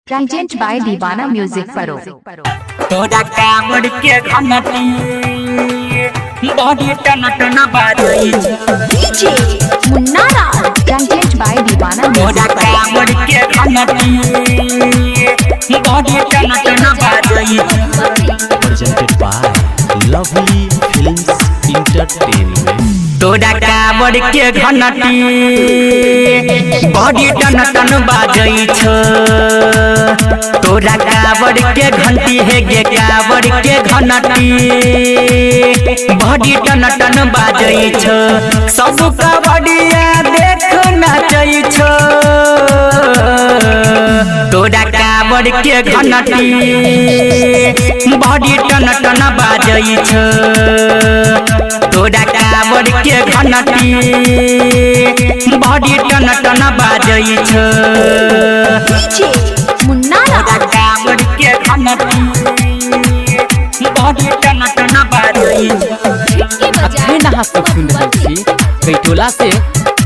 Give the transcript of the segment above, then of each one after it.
Present by Deewana music परो। तोरा कांवड़ के घंटी बड़ी टन टन बाजै छौ। DJ Munna Raj. Present by Deewana तोरा म्यूजिक परो। कांवड़ के घंटी बड़ी टन टन बाजै छौ। Presented by Lovely Films Entertainment. तोरा कांवड़ के घंटी बड़ी टन टन बाजै छौ। तोरा कांवड़ के घंटी हे गे कांवड़ के घंटी बड़ी टन टन बाजै छौ। सब कांवड़िया देख नाचै छौ। तोरा कांवड़ के घंटी बड़ी टन टन बाजै छौ। तोरा कांवड़ के घंटी बड़ी टन टन बाजै छौ। DJ Munna तोरा राज। कांवड़ के घंटी बड़ी टन टन बाजै छौ। अखन अहाँ सब सुनि रहल छी कैटोला से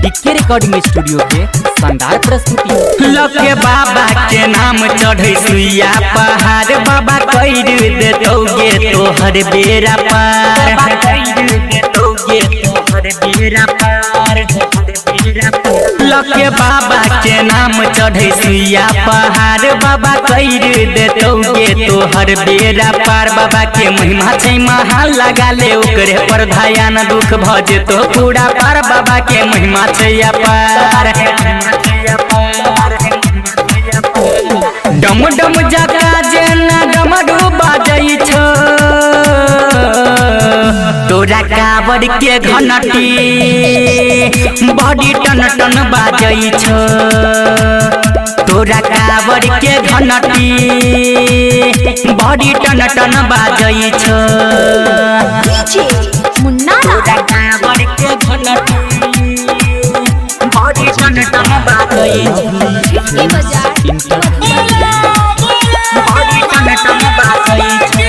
डिक्के रिकॉर्डिंग स्टूडियो के शानदार प्रस्तुति। लके बाबा के नाम चढ़ै सुइया पहाड़, बाबा कहि देतौ गे तोहर बेरा पार। लके बाबा के नाम चढ़ै सुइया पहाड़, बाबा कहि देतौ गे तोहर बेरा पार। बाबा के महिमा छै महान, लगा ले ओकरे पर ध्यान, दुख भ जेतौ पूरा पार। बाबा के महिमा छै अपार। डम डम जका जेना डमरू बाजै छौ। तोरा कांवड़ के घंटी बड़ी टन टन बाजै छौ। तोरा कांवड़ के घंटी बड़ी टन टन बाजै छौ। DJ Munna तोरा राज। कांवड़ के घंटी बड़ी टन टन बाजै छौ। Lovely Films Entertainment. बड़ी टन टन बाजै छौ।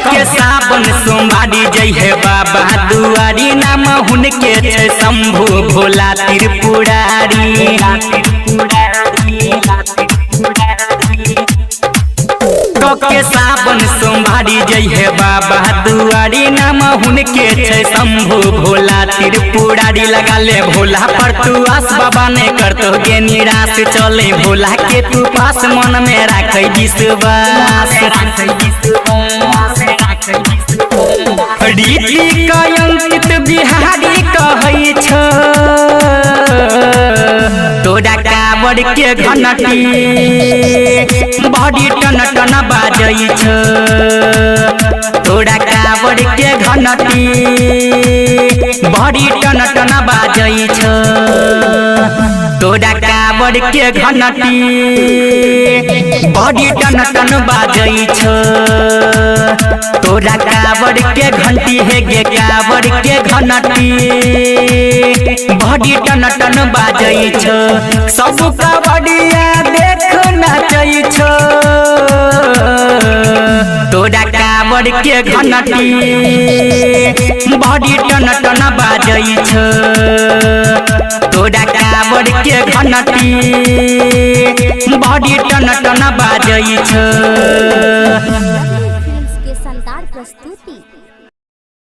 के सावन सोमवारी जइहे बाबा दुआरी, नाम हुनके छै शंभू भोला त्रिपुरारी। के सावन सोमवारी जइहे बाबा दुआरी, नाम हुनके छै शंभू भोला त्रिपुरारी। लगा ले भोला पर तू आस, बाबा ने करतो गे निराश। चले भोला के तू पास, मन में राखै विश्वास। रीति अंकित बिहारी कहै छौ। तोरा कांवड़ के घंटी बड़ी टन टन बाजै छौ। तोरा कांवड़ के घंटी बड़ी टन टन बाजै छौ। तोरा कांवड़ के घंटी बड़ी टन टन बाजै छौ। तोरा कांवड़ के घंटी हे गे कांवड़ के घंटी बड़ी टन टन बाजै छौ। सब कांवड़िया देख नाचै छौ। तोरा कांवड़ के घंटी बड़ी टन टन बाजै छौ। तोरा कांवड़ के घंटी बड़ी टन टन बाजै छौ। लवली फिल्म्स के शानदार प्रस्तुति।